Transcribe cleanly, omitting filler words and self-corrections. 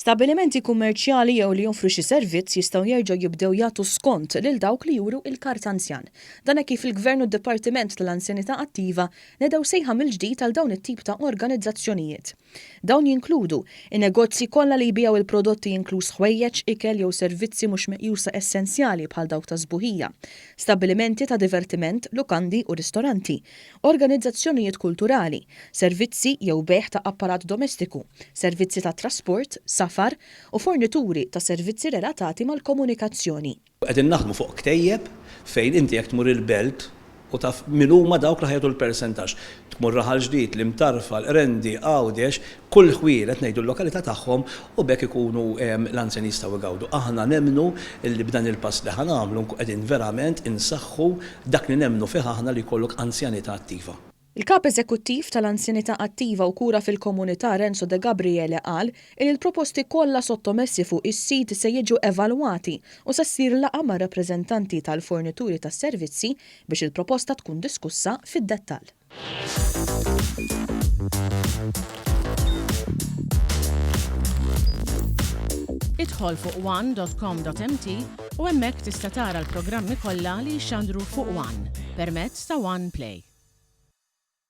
Stabbilimenti kummerċjali jew li joffru xi servizz jistgħu jerġgħu jibdew jagħtu skont lil dawk li juru l-kard anzjan. Dan hekk kif il-Gvern u d-Dipartiment tal-Anzjanità Attiva nedew sejħa mill-ġdid għal dawn it-tip ta' organizzazzjonijiet. Dawn jinkludu, in-negozji kollha li jbigħu il-prodotti inkluż ħwejjeġ, ikel jew servizzi mhux meqjusa essenzjali bħal dawk ta' sbuħija, stabbilimenti ta' divertiment, lukandi u ristoranti, organizzazzjonijiet kulturali, servizzi jew bejgħ ta' apparat domestiku, servizzi ta' trasport, safar, u fornituri ta' servizzi relatati mal-komunikazzjoni. Qegħdin naħdmu fuq ktejjeb fejn inti jekk tmur il-Belt u taf min huma dawk li ħa jagħtu l-persentaġġ. Tmur Raħal Ġdid, l-Imtarfa, l-Qrendi, Għawdex, kull ħwienet ngħidu l-lokalità tagħhom u b'hekk ikunu l-anzjani jistgħu jgawdu. Aħna nemmnu li b'dan il-pass li ħa nagħmlu nkun qegħdin verament insaħħu dak li nemmnu fih aħna li jkollok anzjanità attiva. Il-Kap Eżekuttiv tal-Anzjanità Attiva u Kura fil-Komunità Renzo Degabriele qal illi l-proposti kollha sottomessi fuq is-sit se jiġu evalwati u se ssir laqgħa mar-rappreżentanti tal-fornituri tas-servizzi biex il-proposta tkun diskussa fid-dettall. Idħol fuq one dot com dot mt u hemmhekk tista' tara l-programmi kollha li jixxandru fuq one permezz ta' One Play.